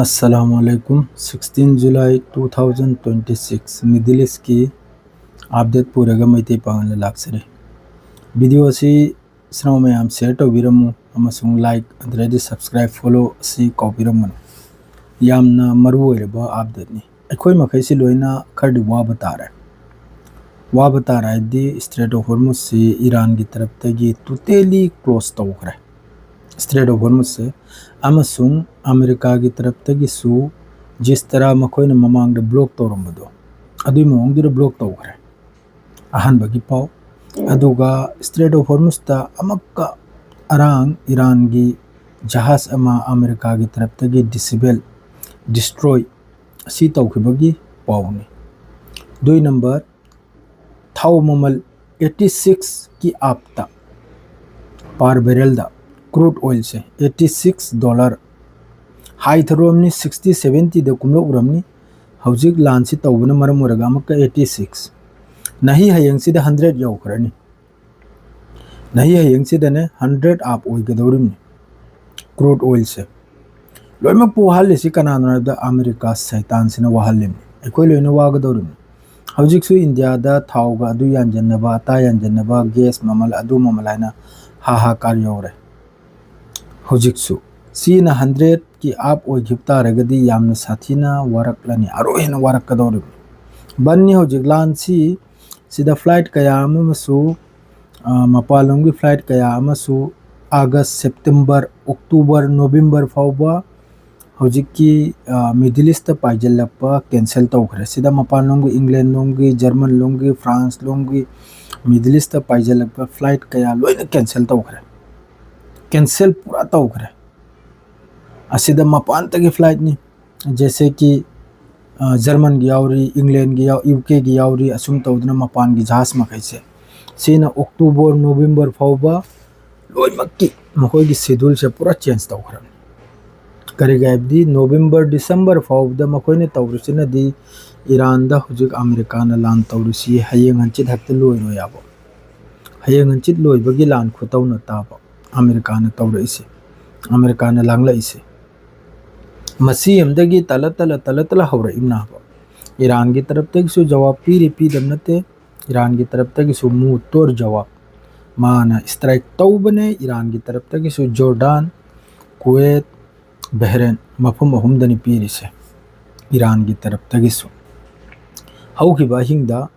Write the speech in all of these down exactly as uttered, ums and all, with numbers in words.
ꯑꯁꯂꯥꯃꯨ ꯑꯂꯥꯏꯀꯨꯝ꯫ Sixteen July two thousand twenty six, Middle East ꯀꯤ update ꯄꯨꯔꯒ Meitei ꯄꯥꯉꯜꯗ ꯂꯥꯛꯆꯔꯤ꯫ Video ꯑꯁꯤ ꯏꯆꯤꯟ ꯏꯅꯥꯎ ꯃꯌꯥꯝ share ꯇꯧꯕꯤꯔꯝꯃꯨ ꯑꯃꯁꯨꯡ like ꯑꯗꯨꯗꯩꯗꯤ subscribe, follow ꯑꯁꯤ ꯀꯥꯎꯕꯤꯔꯝꯒꯅꯨ꯫ ꯌꯥꯝꯅ ꯃꯔꯨ ꯑꯣꯏꯔꯕ update ꯅꯤ꯫ ꯑꯩꯈꯣꯏ ꯃꯈꯩꯁꯤ ꯂꯣꯏꯅ ꯈꯔꯗꯤ ꯋꯥꯕ ꯇꯥꯔꯦ꯫ ꯋꯥꯕ ꯇꯥꯔꯦ ꯍꯥꯏꯗꯤ Strait of Hormuz ꯁꯤ ꯏꯔꯥꯟꯒꯤ ꯇꯔꯞꯇꯒꯤ totally close ꯇꯧꯈ꯭ꯔꯦ꯫ Strait of Hormuz ꯁꯦ, ꯑꯃꯁꯨꯡ ꯑꯃꯦꯔꯤꯀꯥꯒꯤ ꯇꯔꯞꯇꯒꯤꯁꯨ ꯖꯤꯁ ꯇꯔꯥ ꯃꯈꯣꯏꯅ ꯃꯃꯥꯡꯗ block ꯇꯧꯔꯝꯕꯗꯣ, ꯑꯗꯨꯒꯤ ꯃꯑꯣꯡꯗꯨꯗ block ꯇꯧꯈ꯭ꯔꯦ꯫ ꯑꯍꯥꯟꯕꯒꯤ ꯄꯥꯎ꯫ ꯑꯗꯨꯒ Strait of Hormuz ꯇ ꯑꯃꯛꯀ ꯑꯔꯥꯡ ꯏꯔꯥꯟꯒꯤ ꯖꯍꯥꯖ ꯑꯃ ꯑꯃꯦꯔꯤꯀꯥꯒꯤ ꯇꯔꯞꯇꯒꯤ disable, destroy ꯑꯁꯤ ꯇꯧꯈꯤꯕꯒꯤ ꯄꯥꯎꯅꯤ꯫ ꯑꯗꯨꯒꯤ number, ꯊꯥꯎ ꯃꯃꯜ eighty six ꯀꯤ ꯑꯞꯇ per barrel ꯗ crude oil ꯁꯦ eighty six dollar high ꯊꯧꯔꯝꯅꯤ, sixty seventy ꯗ ꯀꯨꯝꯂꯛꯎꯔꯝꯅꯤ꯫ ꯍꯧꯖꯤꯛ ꯂꯥꯟꯁꯤ ꯇꯧꯕꯅ ꯃꯔꯝ ꯑꯣꯏꯔꯒ ꯑꯃꯨꯛꯀ eighty six, ꯅꯍꯤ ꯍꯌꯦꯡꯁꯤꯗ hundred ꯌꯧꯈ꯭ꯔꯅꯤ꯫ ꯅꯍꯤ ꯍꯌꯦꯡꯁꯤꯗꯅꯦ hundred up ꯑꯣꯏꯒꯗꯧꯔꯤꯕꯅꯤ crude oil ꯁꯦ꯫ ꯂꯣꯏꯅꯃꯛꯄꯨ ꯋꯥꯍꯜꯂꯤꯁꯤ ꯀꯅꯥꯅꯣ ꯍꯥꯏꯕꯗ ꯑꯃꯦꯔꯤꯀꯥ ꯁꯩꯇꯥꯟꯁꯤꯅ ꯋꯥꯍꯜꯂꯤꯕꯅꯤ꯫ ꯑꯩꯈꯣꯏ ꯂꯣꯏꯅ ꯋꯥꯒꯗꯧꯔꯤꯕꯅꯤ꯫ ꯍꯧꯖꯤꯛꯁꯨ ꯏꯟꯗꯤꯌꯥꯗ ꯊꯥꯎꯒ ꯑꯗꯨ ꯌꯥꯟꯖꯟꯅꯕ, ꯑꯇꯥ ꯌꯥꯟꯖꯟꯅꯕ, gas ꯃꯃꯜ, ꯑꯗꯨ ꯃꯃꯜ ꯍꯥꯏꯅ ꯍꯥꯍꯥꯀꯥꯔ ꯌꯧꯔꯦ꯫ ꯍꯧꯖꯤꯛꯁꯨ ꯁꯤꯅ hundred ꯀꯤ up ꯑꯣꯏꯈꯤꯕ ꯇꯥꯔꯒꯗꯤ ꯌꯥꯝꯅ ꯁꯥꯊꯤꯅ ꯋꯥꯔꯛꯂꯅꯤ, ꯑꯔꯣꯏ ꯍꯦꯟꯅ ꯋꯥꯔꯛꯀꯗꯧꯔꯤꯕꯅꯤ꯫ ꯕꯟꯅꯤ ꯍꯧꯖꯤꯛ ꯂꯥꯟꯁꯤ, ꯁꯤꯗ flight ꯀꯌꯥ ꯑꯃꯁꯨ, ꯑ, ꯃꯄꯥꯟꯂꯣꯝꯒꯤ flight ꯀꯌꯥ ꯑꯃꯁꯨ August, September, October, November ꯐꯥꯎꯕ ꯍꯧꯖꯤꯛꯀꯤ, ꯑ, Middle East ꯇ ꯄꯥꯏꯖꯜꯂꯛꯄ cancel ꯇꯧꯈ꯭ꯔꯦ꯫ ꯁꯤꯗ ꯃꯄꯥꯟꯂꯣꯝꯒꯤ, England ꯂꯣꯝꯒꯤ, German ꯂꯣꯝꯒꯤ, France ꯂꯣꯝꯒꯤ Middle East ꯇ ꯄꯥꯏꯖꯜꯂꯛꯄ flight ꯀꯌꯥ ꯂꯣꯏꯅ cancel ꯇꯧꯈ꯭ꯔꯦ꯫ Cancel ꯄꯨꯔꯥ ꯇꯧꯈ꯭ꯔꯦ꯫ ꯑꯁꯤꯗ ꯃꯄꯥꯟꯗꯒꯤ flight ꯅꯤ꯫ ꯖꯦꯁꯦ ꯀꯤ, ꯑ, German ꯒꯤ ꯌꯥꯎꯔꯤ, England ꯒꯤ ꯌꯥꯎ-, U K ꯒꯤ ꯌꯥꯎꯔꯤ, ꯑꯁꯨꯝ ꯇꯧꯗꯅ ꯃꯄꯥꯟꯒꯤ ꯖꯍꯥꯖ ꯃꯈꯩꯁꯦ꯫ ꯁꯤꯅ October, November ꯐꯥꯎꯕ ꯂꯣꯏꯅꯃꯛꯀꯤ ꯃꯈꯣꯏꯒꯤ schedule ꯁꯦ ꯄꯨꯔꯥ change ꯇꯧꯈ꯭ꯔꯕꯅꯤ꯫ ꯀꯔꯤꯒꯤ ꯍꯥꯏꯕꯗꯤ November, December ꯐꯥꯎꯕꯗ ꯃꯈꯣꯏꯅ ꯇꯧꯔꯤꯁꯤꯅꯗꯤ ꯏꯔꯥꯟꯗ ꯍꯧꯖꯤꯛ ꯑꯃꯦꯔꯤꯀꯥꯅ ꯂꯥꯟ ꯇꯧꯔꯤꯁꯤ ꯍꯌꯦꯡ ꯍꯪꯆꯤꯠ ꯍꯦꯛꯇ ꯂꯣꯏꯔꯣꯏ ꯍꯥꯏꯕ꯫ ꯍꯌꯦꯡ ꯍꯪꯆꯤꯠ ꯂꯣꯏꯕꯒꯤ ꯂꯥꯟ ꯈꯨꯇꯧ ꯅꯠꯇꯕ ꯑꯃꯦꯔꯤꯀꯥꯅ ꯇꯧꯔꯛꯏꯁꯦ, ꯑꯃꯦꯔꯤꯀꯥꯅ ꯂꯥꯡꯂꯛꯏꯁꯦ꯫ ꯃꯁꯤ ꯑꯃꯗꯒꯤ ꯇꯂ ꯇꯂ ꯇꯂ ꯇꯂ ꯍꯧꯔꯛꯏꯕꯅꯦꯕ꯫ ꯏꯔꯥꯟꯒꯤ ꯇꯔꯞꯇꯒꯤꯁꯨ ꯖꯋꯥꯕ ꯄꯤꯔꯤ, ꯄꯤꯗꯕ ꯅꯠꯇꯦ꯫ ꯏꯔꯥꯟꯒꯤ ꯇꯔꯞꯇꯒꯤꯁꯨ ꯃꯨ ꯇꯣꯔ ꯖꯋꯥꯕ꯫ ꯃꯥꯅ ꯏꯁꯇ꯭ꯔꯥꯏꯛ ꯇꯧꯕꯅꯦ꯫ ꯏꯔꯥꯟꯒꯤ ꯇꯔꯞꯇꯒꯤꯁꯨ ꯖꯣꯔꯗꯥꯟ, ꯀꯨꯋꯦꯠ, ꯕꯍꯔꯦꯟ, ꯃꯐꯝ ꯑꯍꯨꯝꯗꯅꯤ ꯄꯤꯔꯤꯁꯦ ꯏꯔꯥꯟꯒꯤ ꯇꯔꯞꯇꯒꯤꯁꯨ꯫ ꯍꯧꯈꯤꯕ ꯑꯍꯤꯡꯗ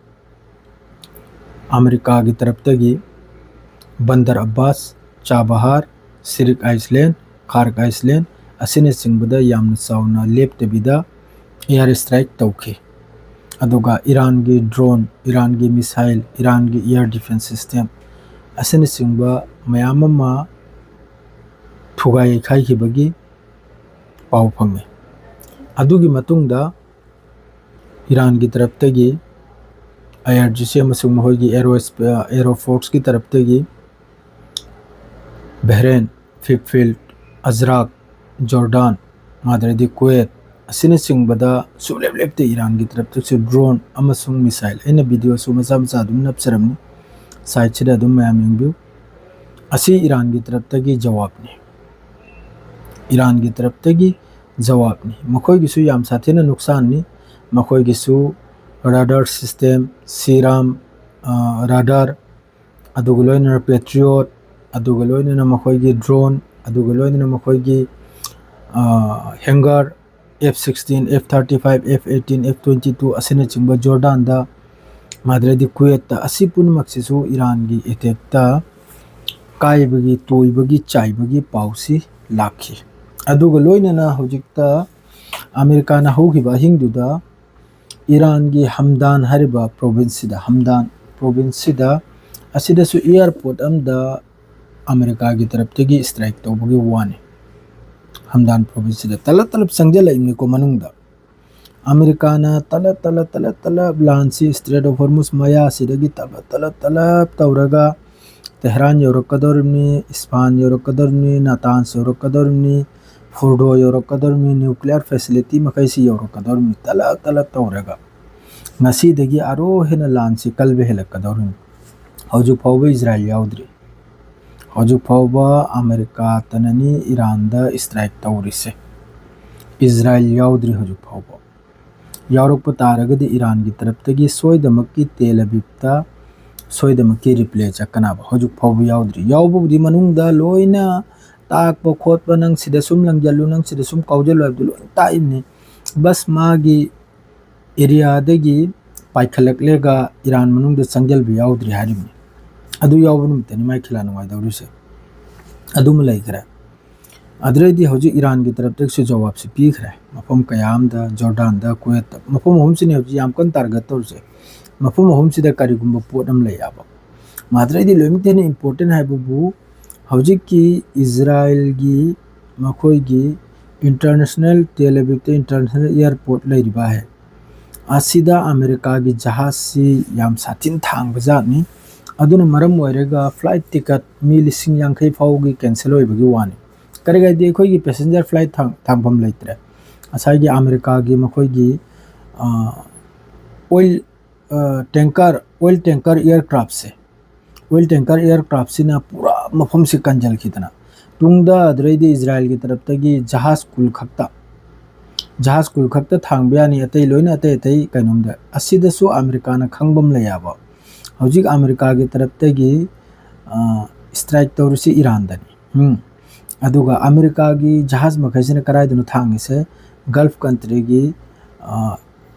ꯑꯃꯦꯔꯤꯀꯥꯒꯤ ꯇꯔꯞꯇꯒꯤ ꯕꯟꯗꯔ ꯑꯕꯥꯁ, ꯆꯥꯕꯍꯥꯔ, ꯁꯤꯔꯤꯛ ꯑꯥꯏꯁꯂꯦꯟ, ꯈꯥꯔꯛ ꯑꯥꯏꯁꯂꯦꯟ ꯑꯁꯤꯅꯆꯤꯡꯕꯗ ꯌꯥꯝꯅ ꯆꯥꯎꯅ ꯂꯦꯞꯇꯕꯤꯗ ꯏꯌꯥꯔ ꯏꯁꯇ꯭ꯔꯥꯏꯛ ꯇꯧꯈꯤ꯫ ꯑꯗꯨꯒ ꯏꯔꯥꯟꯒꯤ ꯗ꯭ꯔꯣꯟ, ꯏꯔꯥꯟꯒꯤ ꯃꯤꯁꯥꯏꯜ, ꯏꯔꯥꯟꯒꯤ ꯏꯌꯥꯔ ꯗꯤꯐꯦꯟꯁ ꯁꯤꯁꯇꯦꯝ ꯑꯁꯤꯅꯆꯤꯡꯕ ꯃꯌꯥꯝ ꯑꯃ ꯊꯨꯒꯥꯏ ꯌꯩꯈꯥꯏꯈꯤꯕꯒꯤ ꯄꯥꯎ ꯐꯪꯉꯤ꯫ ꯑꯗꯨꯒꯤ ꯃꯇꯨꯡꯗ ꯏꯔꯥꯟꯒꯤ ꯇꯔꯞꯇꯒꯤ ꯑꯥꯏ ꯑꯥꯔ ꯖꯤ ꯁꯤ ꯑꯃꯁꯨꯡ ꯃꯈꯣꯏꯒꯤ ꯑꯦꯔꯣ, ꯑꯦꯔꯣ ꯐꯣꯔꯁꯀꯤ ꯇꯔꯞꯇꯒꯤ ꯕꯍꯔꯦꯟ, ꯐꯤꯞꯐꯤꯜ, ꯑꯖꯔꯥꯛ, ꯖꯣꯔꯗꯥꯟ, ꯃꯥꯗ꯭ꯔꯗꯤ ꯀꯨꯋꯦꯠ ꯑꯁꯤꯅꯆꯤꯡꯕꯗ ꯁꯨꯡꯂꯦꯞ ꯂꯦꯞꯇꯦ ꯏꯔꯥꯟꯒꯤ ꯇꯔꯞꯇꯁꯨ ꯗ꯭ꯔꯣꯟ ꯑꯃꯁꯨꯡ ꯃꯤꯁꯥꯏꯜ꯫ ꯑꯩꯅ ꯚꯤꯗꯤꯑꯣꯁꯨ ꯃꯆꯥ ꯃꯆꯥ ꯑꯗꯨꯝ ꯅꯞꯆꯔꯝꯃꯤ, ꯁꯥꯏꯠꯁꯤꯗ ꯑꯗꯨꯝ ꯃꯌꯥꯝ ꯌꯦꯡꯕꯤꯌꯨ꯫ ꯑꯁꯤ ꯏꯔꯥꯟꯒꯤ ꯇꯔꯞꯇꯒꯤ ꯖꯋꯥꯕꯅꯤ꯫ ꯏꯔꯥꯟꯒꯤ ꯇꯔꯞꯇꯒꯤ ꯖꯋꯥꯕꯅꯤ꯫ ꯃꯈꯣꯏꯒꯤꯁꯨ ꯌꯥꯝ ꯁꯥꯊꯤꯅ ꯅꯨꯛꯁꯥꯟꯅꯤ꯫ ꯃꯈꯣꯏꯒꯤꯁꯨ ꯔꯥꯗꯥꯔ ꯁꯤꯁꯇꯦꯝ, ꯁꯤꯔꯥꯝ, ꯑ, ꯔꯥꯗꯥꯔ, ꯑꯗꯨꯒ ꯂꯣꯏꯅꯅ ꯄꯦꯇ꯭ꯔꯤꯌꯣꯠ, ꯑꯗꯨꯒ ꯂꯣꯏꯅꯅ ꯃꯈꯣꯏꯒꯤ ꯗ꯭ꯔꯣꯟ, ꯑꯗꯨꯒ ꯂꯣꯏꯅꯅ ꯃꯈꯣꯏꯒꯤ, ꯑ, hanger, F sixteen, F thirty five, F eighteen, F twenty two ꯑꯁꯤꯅꯆꯤꯡꯕ ꯖꯣꯔꯗꯥꯟꯗ, ꯃꯥꯗ꯭ꯔꯗꯤ ꯀꯨꯋꯦꯠꯇ, ꯑꯁꯤ ꯄꯨꯝꯅꯃꯛꯁꯤꯁꯨ ꯏꯔꯥꯟꯒꯤ ꯑꯦꯇꯦꯛꯇ ꯀꯥꯏꯕꯒꯤ, ꯇꯣꯏꯕꯒꯤ, ꯆꯥꯏꯕꯒꯤ ꯄꯥꯎꯁꯤ ꯂꯥꯛꯈꯤ꯫ ꯑꯗꯨꯒ ꯂꯣꯏꯅꯅ ꯍꯧꯖꯤꯛꯇ ꯑꯃꯦꯔꯤꯀꯥꯅ ꯍꯧꯈꯤꯕ ꯑꯍꯤꯡꯗꯨꯗ ꯏꯔꯥꯟꯒꯤ ꯍꯝꯗꯥꯟ ꯍꯥꯏꯔꯤꯕ ꯄ꯭ꯔꯣꯚꯤꯟꯁꯁꯤꯗ, ꯍꯝꯗꯥꯟ ꯄ꯭ꯔꯣꯚꯤꯟꯁꯁꯤꯗ, ꯑꯁꯤꯗꯁꯨ ꯑꯦꯌꯥꯔꯄꯣꯔꯠ ꯑꯃꯗ ꯑꯃꯦꯔꯤꯀꯥꯒꯤ ꯇꯔꯞꯇꯒꯤ ꯏꯁꯇ꯭ꯔꯥꯏꯛ ꯇꯧꯕꯒꯤ ꯋꯥꯅꯤ꯫ ꯍꯝꯗꯥꯟ ꯄ꯭ꯔꯣꯚꯤꯟꯁꯁꯤꯗ ꯇꯂꯞ ꯇꯂꯞ ꯆꯪꯁꯤꯜꯂꯛꯏꯕꯅꯤꯀꯣ ꯃꯅꯨꯡꯗ꯫ ꯑꯃꯦꯔꯤꯀꯥꯅ ꯇꯂꯞ ꯇꯂꯞ ꯇꯂꯞ ꯇꯂꯞ ꯂꯥꯟꯁꯤ ꯏꯁꯇ꯭ꯔꯦꯠ ꯑꯣꯐ ꯍꯣꯔꯃꯨꯁ ꯃꯌꯥꯁꯤꯗꯒꯤ ꯇꯂꯞ ꯇꯂꯞ ꯇꯂꯞ ꯇꯧꯔꯒ ꯇꯦꯍꯔꯥꯟ ꯌꯧꯔꯛꯀꯗꯧꯔꯤꯕꯅꯤ, ꯏꯁꯐꯥꯟ ꯌꯧꯔꯛꯀꯗꯧꯔꯤꯕꯅꯤ, ꯅꯥꯇꯥꯟꯁ ꯌꯧꯔꯛꯀꯗꯧꯔꯤꯕꯅꯤ, ꯐꯣꯔꯗꯣ ꯌꯧꯔꯛꯀꯗꯧꯔꯤꯕꯅꯤ, ꯅ꯭ꯌꯨꯀ꯭ꯂꯤꯌꯔ ꯐꯦꯁꯤꯂꯤꯇꯤ ꯃꯈꯩꯁꯤ ꯌꯧꯔꯛꯀꯗꯧꯔꯤꯕꯅꯤ꯫ ꯇꯂꯞ ꯇꯂꯞ ꯇꯧꯔꯒ ꯉꯁꯤꯗꯒꯤ ꯑꯔꯣ ꯍꯦꯟꯅ ꯂꯥꯟꯁꯤ ꯀꯜꯕ ꯍꯦꯜꯂꯛꯀꯗꯧꯔꯤꯕꯅꯤ꯫ ꯍꯧꯖꯤꯛ ꯐꯥꯎꯕ ꯏꯖꯔꯥꯏꯜ ꯌꯥꯎꯗ꯭ꯔꯤ꯫ ꯍꯧꯖꯤꯛ ꯐꯥꯎꯕ ꯑꯃꯦꯔꯤꯀꯥꯇꯅꯅꯤ ꯏꯔꯥꯟꯗ ꯏꯁꯇ꯭ꯔꯥꯏꯛ ꯇꯧꯔꯤꯁꯦ꯫ ꯏꯖꯔꯥꯏꯜ ꯌꯥꯎꯗ꯭ꯔꯤ ꯍꯧꯖꯤꯛ ꯐꯥꯎꯕ꯫ ꯌꯥꯎꯔꯛꯄ ꯇꯥꯔꯒꯗꯤ ꯏꯔꯥꯟꯒꯤ ꯇꯔꯞꯇꯒꯤ ꯁꯣꯏꯗꯃꯛꯀꯤ ꯇꯦꯜ ꯑꯕꯤꯕꯇ ꯁꯣꯏꯗꯃꯛꯀꯤ ꯔꯤꯄ꯭ꯂꯦ ꯆꯠꯀꯅꯕ꯫ ꯍꯧꯖꯤꯛ ꯐꯥꯎꯕ ꯌꯥꯎꯗ꯭ꯔꯤ꯫ ꯌꯥꯎꯕꯕꯨꯗꯤ ꯃꯅꯨꯡꯗ ꯂꯣꯏꯅ ꯇꯥꯛꯄ ꯈꯣꯠꯄ, "ꯅꯪ ꯁꯤꯗ ꯁꯨꯝ ꯂꯪꯖꯜꯂꯨ, ꯅꯪ ꯁꯤꯗ ꯁꯨꯝ ꯀꯥꯎꯖꯜꯂꯨ" ꯍꯥꯏꯕꯗꯨ ꯂꯣꯏꯅ ꯇꯥꯛꯏꯕꯅꯤ꯫ ꯕꯁ ꯃꯥꯒꯤ ꯑꯦꯔꯤꯌꯥꯗꯒꯤ ꯄꯥꯏꯈꯠꯂꯛꯂꯒ ꯏꯔꯥꯟ ꯃꯅꯨꯡꯗ ꯆꯪꯖꯜꯕ ꯌꯥꯎꯗ꯭ꯔꯤ ꯍꯥꯏꯔꯤꯕꯅꯤ꯫ ꯑꯗꯨ ꯌꯥꯎꯕ ꯅꯨꯃꯤꯠꯇꯅꯤ ꯃꯥꯏ ꯈꯤꯂꯥ ꯅꯨꯡꯉꯥꯏꯗꯧꯔꯤꯁꯦ꯫ ꯑꯗꯨꯃ ꯂꯩꯈ꯭ꯔꯦ꯫ ꯑꯗꯨꯗꯩꯗꯤ ꯍꯧꯖꯤꯛ ꯏꯔꯥꯟꯒꯤ ꯇꯔꯞꯇꯒꯤꯁꯨ ꯖꯋꯥꯕꯁꯤ ꯄꯤꯈ꯭ꯔꯦ꯫ ꯃꯐꯝ ꯀꯌꯥ ꯑꯃꯗ, ꯖꯣꯔꯗꯥꯟꯗ, ꯀꯨꯋꯦꯠꯇ, ꯃꯐꯝ ꯑꯍꯨꯝꯁꯤꯅ ꯍꯧꯖꯤꯛ ꯌꯥꯝ ꯀꯟꯅ ꯇꯥꯔꯒꯦꯠ ꯇꯧꯔꯤꯁꯦ꯫ ꯃꯐꯝ ꯑꯍꯨꯝꯁꯤꯗ ꯀꯔꯤꯒꯨꯝꯕ ꯄꯣꯠ ꯑꯃ ꯂꯩ ꯌꯥꯕ꯫ ꯃꯗꯨꯗꯩꯗꯤ ꯂꯣꯏꯅꯃꯛꯇ ꯍꯦꯟꯅ ꯏꯝꯄꯣꯔꯇꯦꯟ ꯍꯥꯏꯕꯕꯨ ꯍꯧꯖꯤꯛꯀꯤ ꯏꯖꯔꯥꯏꯜꯒꯤ ꯃꯈꯣꯏꯒꯤ ꯏꯟꯇꯔꯅꯦꯁꯅꯦꯜ ꯇꯦꯜ ꯑꯕꯤꯕꯇ ꯏꯟꯇꯔꯅꯦꯁꯅꯦꯜ ꯑꯦꯌꯥꯔꯄꯣꯔꯠ ꯂꯩꯔꯤꯕ ꯍꯥꯏ꯫ ꯑꯁꯤꯗ ꯑꯃꯦꯔꯤꯀꯥꯒꯤ ꯖꯍꯥꯖꯁꯤ ꯌꯥꯝ ꯁꯥꯊꯤꯅ ꯊꯥꯡꯕ ꯖꯥꯠꯅꯤ꯫ ꯑꯗꯨꯅ ꯃꯔꯝ ꯑꯣꯏꯔꯒ ꯐ꯭ꯂꯥꯏꯠ ꯇꯤꯀꯠ ꯃꯤ ꯂꯤꯁꯤꯡ ꯌꯥꯡꯈꯩ ꯐꯥꯎꯒꯤ ꯀꯦꯟꯁꯦꯜ ꯑꯣꯏꯕꯒꯤ ꯋꯥꯅꯤ꯫ ꯀꯔꯤꯒꯤꯗꯤ ꯑꯩꯈꯣꯏꯒꯤ ꯄꯦꯁꯦꯟꯖꯔ ꯐ꯭ꯂꯥꯏꯠ ꯊꯥꯡ-, ꯊꯥꯡꯐꯝ ꯂꯩꯇ꯭ꯔꯦ꯫ ꯉꯁꯥꯏꯒꯤ ꯑꯃꯦꯔꯤꯀꯥꯒꯤ ꯃꯈꯣꯏꯒꯤ, ꯑ, ꯑꯣꯏꯜ, ꯑ, ꯇꯦꯡꯀꯔ, ꯑꯣꯏꯜ ꯇꯦꯡꯀꯔ ꯑꯦꯌꯥꯔꯀ꯭ꯔꯥꯐꯁꯦ, ꯑꯣꯏꯜ ꯇꯦꯡꯀꯔ ꯑꯦꯌꯥꯔꯀ꯭ꯔꯥꯐꯁꯤꯅ ꯄꯨꯔꯥ ꯃꯐꯝꯁꯤ ꯀꯟꯖꯜꯈꯤꯗꯅ, ꯇꯨꯡꯗ ꯑꯗꯨꯗꯩꯗꯤ ꯏꯖꯔꯥꯏꯜꯒꯤ ꯇꯔꯞꯇꯒꯤ ꯖꯍꯥꯖ ꯀꯨꯜ ꯈꯛꯇ, ꯖꯍꯥꯖ ꯀꯨꯜ ꯈꯛꯇ ꯊꯥꯡꯕ ꯌꯥꯅꯤ, ꯑꯇꯩ ꯂꯣꯏꯅ ꯑꯇꯩ ꯑꯇꯩ ꯀꯩꯅꯣꯝꯗ꯫ ꯑꯁꯤꯗꯁꯨ ꯑꯃꯦꯔꯤꯀꯥꯅ ꯈꯪꯕ ꯑꯃ ꯂꯩ ꯌꯥꯕ꯫ ꯍꯧꯖꯤꯛ ꯑꯃꯦꯔꯤꯀꯥꯒꯤ ꯇꯔꯞꯇꯒꯤ, ꯑ, ꯁ꯭ꯇ꯭ꯔꯥꯏꯛ ꯇꯧꯔꯤꯁꯤ ꯏꯔꯥꯟꯗꯅꯤ꯫ ꯎꯝ꯫ ꯑꯗꯨꯒ ꯑꯃꯦꯔꯤꯀꯥꯒꯤ ꯖꯍꯥꯖ ꯃꯈꯩꯁꯤꯅ ꯀꯗꯥꯏꯗꯅꯣ ꯊꯥꯡꯉꯤꯁꯦ? ꯒꯜꯐ ꯀꯟꯇ꯭ꯔꯤꯒꯤ, ꯑ,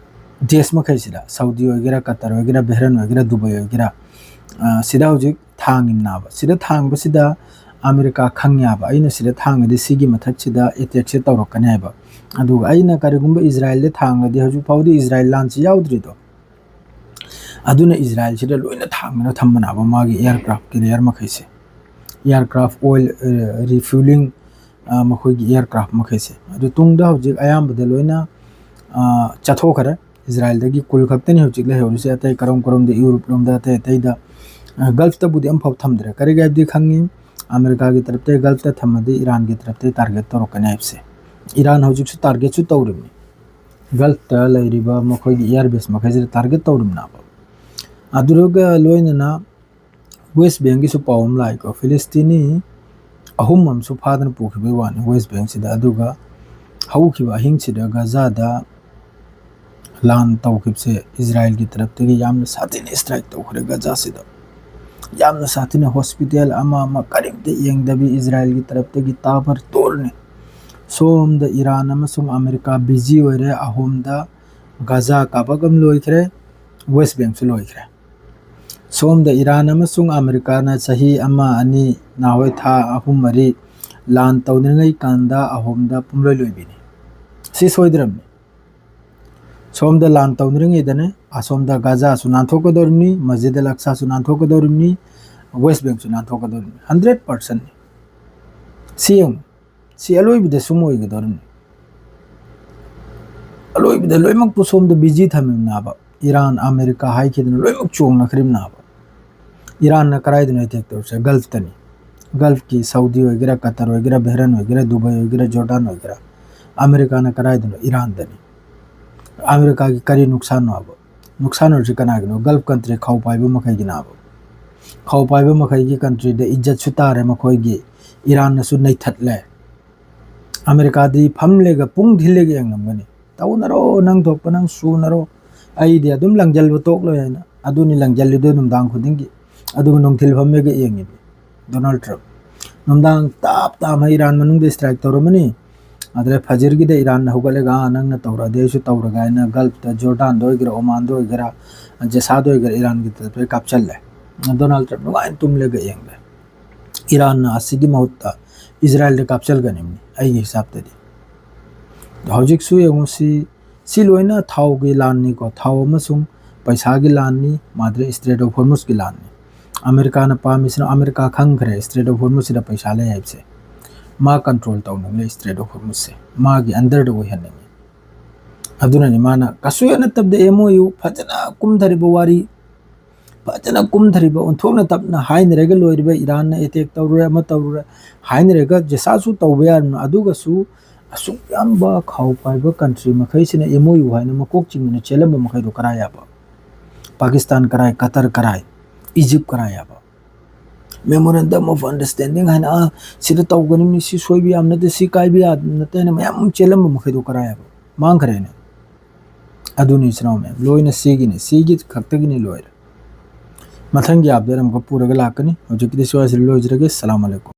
ꯗꯦꯁ ꯃꯈꯩꯁꯤꯗ, ꯁꯥꯎꯗꯤ ꯑꯣꯏꯒꯦꯔꯥ, ꯀꯇꯔ ꯑꯣꯏꯒꯦꯔꯥ, ꯕꯦꯍꯔꯟ ꯑꯣꯏꯒꯦꯔꯥ, ꯗꯨꯕꯩ ꯑꯣꯏꯒꯦꯔꯥ, ꯑ, ꯁꯤꯗ ꯍꯧꯖꯤꯛ ꯊꯥꯡꯉꯤꯕꯅꯥꯕ꯫ ꯁꯤꯗ ꯊꯥꯡꯕꯁꯤꯗ ꯑꯃꯦꯔꯤꯀꯥ ꯈꯪ ꯌꯥꯕ, ꯑꯩꯅ ꯁꯤꯗ ꯊꯥꯡꯉꯗꯤ ꯁꯤꯒꯤ ꯃꯊꯛꯁꯤꯗ ꯑꯦꯇꯦꯛꯁꯦ ꯇꯧꯔꯛꯀꯅꯤ ꯍꯥꯏꯕ꯫ ꯑꯗꯨꯒ ꯑꯩꯅ ꯀꯔꯤꯒꯨꯝꯕ ꯏꯖꯔꯥꯏꯜꯗ ꯊꯥꯡꯉꯗꯤ, ꯍꯧꯖꯤꯛ ꯐꯥꯎꯗꯤ ꯏꯖꯔꯥꯏꯜ ꯂꯥꯟꯁꯤ ꯌꯥꯎꯗ꯭ꯔꯤꯗꯣ꯫ ꯑꯗꯨꯅ ꯏꯖꯔꯥꯏꯜꯁꯤꯗ ꯂꯣꯏꯅ ꯊꯥꯡꯗꯅ ꯊꯝꯕꯅꯦꯕ ꯃꯥꯒꯤ ꯑꯦꯌꯥꯔꯀ꯭ꯔꯥꯐ ꯀꯦꯔꯤꯌꯔ ꯃꯈꯩꯁꯦ, ꯑꯦꯌꯥꯔꯀ꯭ꯔꯥꯐ ꯑꯣꯏꯜ, ꯑ, ꯔꯤꯐ꯭ꯌꯨꯂꯤꯡ, ꯑ, ꯃꯈꯣꯏꯒꯤ ꯑꯦꯌꯥꯔꯀ꯭ꯔꯥꯐ ꯃꯈꯩꯁꯦ꯫ ꯑꯗꯨ ꯇꯨꯡꯗ ꯍꯧꯖꯤꯛ ꯑꯌꯥꯝꯕꯗ ꯂꯣꯏꯅ, ꯑ, ꯆꯠꯊꯣꯛꯈ꯭ꯔꯦ꯫ ꯏꯖꯔꯥꯏꯜꯗꯒꯤ ꯀꯨꯜ ꯈꯛꯇꯅꯤ ꯍꯧꯖꯤꯛ ꯂꯩꯍꯧꯔꯤꯁꯦ, ꯑꯇꯩ ꯀꯔꯣꯝ ꯀꯔꯣꯝꯗ, ꯌꯨꯔꯣꯞ ꯂꯣꯝꯗ, ꯑꯇꯩ ꯑꯇꯩꯗ, ꯑ, ꯒꯜꯐꯇꯕꯨꯗꯤ ꯑꯃꯐꯥꯎ ꯊꯝꯗ꯭ꯔꯦ꯫ ꯀꯔꯤꯒꯤ ꯍꯥꯏꯕꯗꯤ ꯈꯪꯉꯤ, ꯑꯃꯦꯔꯤꯀꯥꯒꯤ ꯇꯔꯞꯇ ꯒꯜꯐꯇ ꯊꯝꯃꯗꯤ ꯏꯔꯥꯟꯒꯤ ꯇꯔꯞꯇ ꯇꯥꯔꯒꯦꯠ ꯇꯧꯔꯛꯀꯅꯤ ꯍꯥꯏꯕꯁꯦ꯫ ꯏꯔꯥꯟ ꯍꯧꯖꯤꯛꯁꯨ ꯇꯥꯔꯒꯦꯠꯁꯨ ꯇꯧꯔꯤꯕꯅꯤ, ꯒꯜꯐꯇ ꯂꯩꯔꯤꯕ ꯃꯈꯣꯏꯒꯤ ꯑꯦꯌꯥꯔ ꯕꯦꯁ ꯃꯈꯩꯁꯤꯗ ꯇꯥꯔꯒꯦꯠ ꯇꯧꯔꯤꯕꯅꯦꯕ꯫ ꯑꯗꯨꯒ ꯂꯣꯏꯅꯅ ꯋꯦꯁ ꯕꯦꯡꯒꯤꯁꯨ ꯄꯥꯎ ꯑꯃ ꯂꯥꯛꯏꯀꯣ, ꯐꯤꯂꯤꯁꯇꯤꯅꯤ ꯑꯍꯨꯝ ꯑꯃꯁꯨ ꯐꯥꯗꯅ ꯄꯨꯈꯤꯕꯒꯤ ꯋꯥꯅꯤ ꯋꯦꯁ ꯕꯦꯡꯁꯤꯗ꯫ ꯑꯗꯨꯒ ꯍꯧꯈꯤꯕ ꯑꯍꯤꯡꯁꯤꯗ ꯒꯖꯥꯗ ꯂꯥꯟ ꯇꯧꯈꯤꯕꯁꯦ ꯏꯖꯔꯥꯏꯜꯒꯤ ꯇꯔꯞꯇꯒꯤ ꯌꯥꯝꯅ ꯁꯥꯊꯤꯅ strike ꯇꯧꯈ꯭ꯔꯦ ꯒꯖꯥꯁꯤꯗ꯫ ꯌꯥꯝꯅ ꯁꯥꯊꯤꯅ hospital ꯑꯃ ꯑꯃ ꯀꯔꯤꯝꯇ ꯌꯦꯡꯗꯕꯤ ꯏꯖꯔꯥꯏꯜꯒꯤ ꯇꯔꯞꯇꯒꯤ ꯇꯥꯕꯔ ꯇꯣꯔꯅꯤ꯫ ꯁꯣꯝꯗ ꯏꯔꯥꯟ ꯑꯃꯁꯨꯡ ꯑꯃꯦꯔꯤꯀꯥ busy ꯑꯣꯏꯔꯦ꯫ ꯑꯍꯣꯝꯗ ꯒꯖꯥ ꯀꯥꯕꯛ ꯑꯃ ꯂꯣꯏꯈ꯭ꯔꯦ, West Bankꯁꯨ ꯂꯣꯏꯈ꯭ꯔꯦ꯫ ꯁꯣꯝꯗ ꯏꯔꯥꯟ ꯑꯃꯁꯨꯡ ꯑꯃꯦꯔꯤꯀꯥꯅ ꯆꯍꯤ ꯑꯃ, ꯑꯅꯤ, ꯅꯍꯥꯟꯋꯥꯏ ꯊꯥ ꯑꯍꯨꯝ, ꯃꯔꯤ ꯂꯥꯟ ꯇꯧꯅꯔꯤꯉꯩ ꯀꯥꯟꯗ ꯑꯍꯣꯝꯗ ꯄꯨꯝꯂꯣꯏ ꯂꯣꯏꯕꯤꯅꯤ꯫ ꯁꯤ ꯁꯣꯏꯗ꯭ꯔꯕꯅꯤ꯫ ꯁꯣꯝꯗ ꯂꯥꯟ ꯇꯧꯅꯔꯤꯉꯩꯗꯅꯦ ꯑꯁꯣꯝꯗ ꯒꯖꯥꯁꯨ ꯅꯥꯟꯊꯣꯛꯀꯗꯧꯔꯤꯕꯅꯤ, ꯃꯁꯖꯤꯗ ꯑꯜ ꯑꯛꯁꯥꯁꯨ ꯅꯥꯟꯊꯣꯛꯀꯗꯧꯔꯤꯕꯅꯤ, West Bankꯁꯨ ꯅꯥꯟꯊꯣꯛꯀꯗꯧꯔꯤꯕꯅꯤ꯫ Hundred percentꯅꯤ꯫ ꯁꯤ ꯌꯦꯡꯉꯨ, ꯁꯤ ꯑꯂꯣꯏꯕꯗ ꯁꯨꯝ ꯑꯣꯏꯒꯗꯧꯔꯤꯕꯅꯤ꯫ ꯑꯂꯣꯏꯕꯗ ꯂꯣꯏꯅꯃꯛꯄꯨ ꯁꯣꯝꯗ busy ꯊꯝꯃꯤꯕꯅꯦꯕ꯫ ꯏꯔꯥꯟ, ꯑꯃꯦꯔꯤꯀꯥ ꯍꯥꯏꯈꯤꯗꯅ ꯂꯣꯏꯅꯃꯛ ꯆꯣꯡꯅꯈ꯭ꯔꯤꯕꯅꯦꯕ꯫ ꯏꯔꯥꯟꯅ ꯀꯗꯥꯏꯗꯅꯣ attack ꯇꯧꯔꯤꯁꯦ? Gulfꯇꯅꯤ꯫ Gulfꯀꯤ ꯁꯥꯎꯗꯤ ꯑꯣꯏꯒꯦꯔꯥ, ꯀꯇꯔ ꯑꯣꯏꯒꯦꯔꯥ, ꯕꯍꯔꯦꯟ ꯑꯣꯏꯒꯦꯔꯥ, ꯗꯨꯕꯥꯏ ꯑꯣꯏꯒꯦꯔꯥ, ꯖꯣꯔꯗꯥꯟ ꯑꯣꯏꯒꯦꯔꯥ, ꯑꯃꯦꯔꯤꯀꯥꯅ ꯀꯗꯥꯏꯗꯅꯣ? ꯏꯔꯥꯟꯗꯅꯤ꯫ ꯑꯃꯦꯔꯤꯀꯥꯒꯤ ꯀꯔꯤ ꯅꯨꯡꯁꯥꯟꯅꯣ ꯍꯥꯏꯕ? ꯅꯨꯡꯁꯥꯟꯅꯔꯤꯁꯤ ꯀꯅꯥꯒꯤꯅꯣ? Gulf country ꯈꯥꯎ ꯄꯥꯏꯕ ꯃꯈꯩꯒꯤꯅꯦꯕ꯫ ꯈꯥꯎ ꯄꯥꯏꯕ ꯃꯈꯩꯒꯤ countryꯗ ꯏꯖꯠꯁꯨ ꯇꯥꯔꯦ ꯃꯈꯣꯏꯒꯤ꯫ ꯏꯔꯥꯟꯅꯁꯨ ꯅꯩꯊꯠꯂꯦ꯫ ꯑꯃꯦꯔꯤꯀꯥꯗꯤ ꯐꯝꯂꯦꯒ ꯄꯨꯡ ꯊꯤꯜꯂꯦꯒ ꯌꯦꯡꯂꯝꯒꯅꯤ꯫ ꯇꯧꯅꯔꯣ, ꯅꯪ ꯊꯣꯛꯄ ꯅꯪ ꯁꯨꯅꯔꯣ, ꯑꯩꯗꯤ ꯑꯗꯨꯝ ꯂꯪꯖꯜꯕ ꯇꯣꯛꯂꯣꯏ ꯍꯥꯏꯅ꯫ ꯑꯗꯨꯅꯤ ꯂꯪꯖꯜꯂꯤꯗꯣ ꯅꯨꯡꯗꯥꯡ ꯈꯨꯗꯤꯡꯒꯤ꯫ ꯑꯗꯨꯒ ꯅꯨꯡꯊꯤꯜ ꯐꯝꯃꯦꯒ ꯌꯦꯡꯉꯤꯕ Donald Trump꯫ ꯅꯨꯡꯗꯥꯡ ꯇꯥꯞ ꯇꯥꯞꯅ ꯏꯔꯥꯟ ꯃꯅꯨꯡꯗ strike ꯇꯧꯔꯝꯃꯅꯤ꯫ ꯑꯗꯨꯗꯩ ꯐꯖꯔꯒꯤꯗ ꯏꯔꯥꯟꯅ ꯍꯧꯒꯠꯂꯒ, "ꯑꯥ, ꯅꯪꯅ ꯇꯧꯔꯗꯤ ꯑꯩꯁꯨ ꯇꯧꯔꯒꯦ" ꯍꯥꯏꯅ Gulfꯇ, ꯖꯣꯔꯗꯥꯟꯗ ꯑꯣꯏꯒꯦꯔꯥ, ꯑꯣꯃꯥꯟꯗ ꯑꯣꯏꯒꯦꯔꯥ, ꯖꯦꯁꯥꯗ ꯑꯣꯏꯒꯦꯔꯥ, ꯏꯔꯥꯟꯒꯤ ꯇꯔꯞꯇ ꯀꯥꯞꯁꯜꯂꯦ꯫ Donald Trump ꯅꯨꯡꯉꯥꯏꯅ ꯇꯨꯝꯂꯒ ꯌꯦꯡꯂꯦ꯫ ꯏꯔꯥꯟꯅ ꯑꯁꯤꯒꯤ ꯃꯍꯨꯠꯇ ꯏꯖꯔꯥꯏꯜꯗ ꯀꯥꯞꯁꯤꯜꯒꯅꯤꯕꯅꯤ, ꯑꯩꯒꯤ ꯍꯤꯁꯥꯞꯇꯗꯤ꯫ ꯍꯧꯖꯤꯛꯁꯨ ꯌꯦꯡꯉꯨ, ꯁꯤ, ꯁꯤ ꯂꯣꯏꯅ ꯊꯥꯎꯒꯤ ꯂꯥꯟꯅꯤꯀꯣ, ꯊꯥꯎ ꯑꯃꯁꯨꯡ ꯄꯩꯁꯥꯒꯤ ꯂꯥꯟꯅꯤ, ꯃꯥꯗ꯭ꯔꯦ Strait of Hormuzꯀꯤ ꯂꯥꯟꯅꯤ꯫ ꯑꯃꯦꯔꯤꯀꯥꯅ ꯄꯥꯝꯃꯤꯁꯤꯅ, ꯑꯃꯦꯔꯤꯀꯥ ꯈꯪꯈ꯭ꯔꯦ Strait of Hormuzꯁꯤꯗ ꯄꯩꯁꯥ ꯂꯩ ꯍꯥꯏꯕꯁꯦ, ꯃꯥ control ꯇꯧꯅꯕ ꯂꯩ Strait of Hormuzꯁꯦ, ꯃꯥꯒꯤ underꯗ ꯑꯣꯏꯍꯟꯅꯤꯡꯉꯤ꯫ ꯑꯗꯨꯅꯅꯤ ꯃꯥꯅ ꯀꯩꯁꯨ ꯍꯦꯟꯅ ꯇꯞꯗ M O U ꯐꯖꯅ ꯀꯨꯝꯊꯔꯤꯕ ꯋꯥꯔꯤ, ꯐꯖꯅ ꯀꯨꯝꯊꯔꯤꯕ, ꯑꯣꯟꯊꯣꯛꯅ ꯇꯞꯅ ꯍꯥꯏꯅꯔꯒ ꯂꯣꯏꯔꯤꯕ, ꯏꯔꯥꯟꯅ attack ꯇꯧꯔꯨꯔꯦ, ꯑꯃ ꯇꯧꯔꯨꯔꯦ, ꯍꯥꯏꯅꯔꯒ ꯖꯦꯁꯥꯁꯨ ꯇꯧꯕ ꯌꯥꯔꯝꯅ, ꯑꯗꯨꯒꯁꯨ ꯑꯁꯨꯛ ꯌꯥꯝꯕ ꯈꯥꯎ ꯄꯥꯏꯕ country ꯃꯈꯩꯁꯤꯅ M O U ꯍꯥꯏꯅ ꯃꯀꯣꯛ ꯆꯤꯡꯗꯅ ꯆꯦꯜꯂꯝꯕ ꯃꯈꯩꯗꯣ ꯀꯔꯥꯏ ꯌꯥꯕ? ꯄꯥꯀꯤꯁꯇꯥꯟ ꯀꯔꯥꯏ, ꯀꯇꯔ ꯀꯔꯥꯏ, ꯏꯖꯤꯞ ꯀꯔꯥꯏ ꯌꯥꯕ? Memorandum of Understanding ꯍꯥꯏꯅ, "ꯑꯥ, ꯁꯤꯗ ꯇꯧꯒꯅꯤ, ꯁꯤ ꯁꯣꯏꯕ ꯌꯥꯕ ꯅꯠꯇꯦ, ꯁꯤ ꯀꯥꯏꯕ ꯌꯥꯕ ꯅꯠꯇꯦ" ꯍꯥꯏꯅ ꯃꯌꯥꯝ ꯑꯃ ꯆꯦꯜꯂꯝꯕ ꯃꯈꯩꯗꯣ ꯀꯔꯥꯏ ꯍꯥꯏꯕ? ꯃꯥꯡꯈ꯭ꯔꯦꯅꯦ꯫ ꯑꯗꯨꯅꯤ, ꯏꯆꯤꯟ ꯏꯅꯥꯎ ꯃꯌꯥꯝ, ꯂꯣꯏꯅ ꯁꯤꯒꯤꯅꯤ, ꯁꯤꯒꯤ ꯈꯛꯇꯒꯤꯅꯤ, ꯂꯣꯏꯔꯦ꯫ ꯃꯊꯪꯒꯤ update ꯑꯃꯨꯛꯀ ꯄꯨꯔꯒ ꯂꯥꯛꯀꯅꯤ꯫ ꯍꯧꯖꯤꯛꯀꯤꯗꯤ ꯁ꯭ꯋꯥꯏꯁꯤꯗ ꯂꯣꯏꯖꯔꯒꯦ꯫ ꯁꯂꯥꯝ ꯑꯂꯩꯀꯨꯝ꯫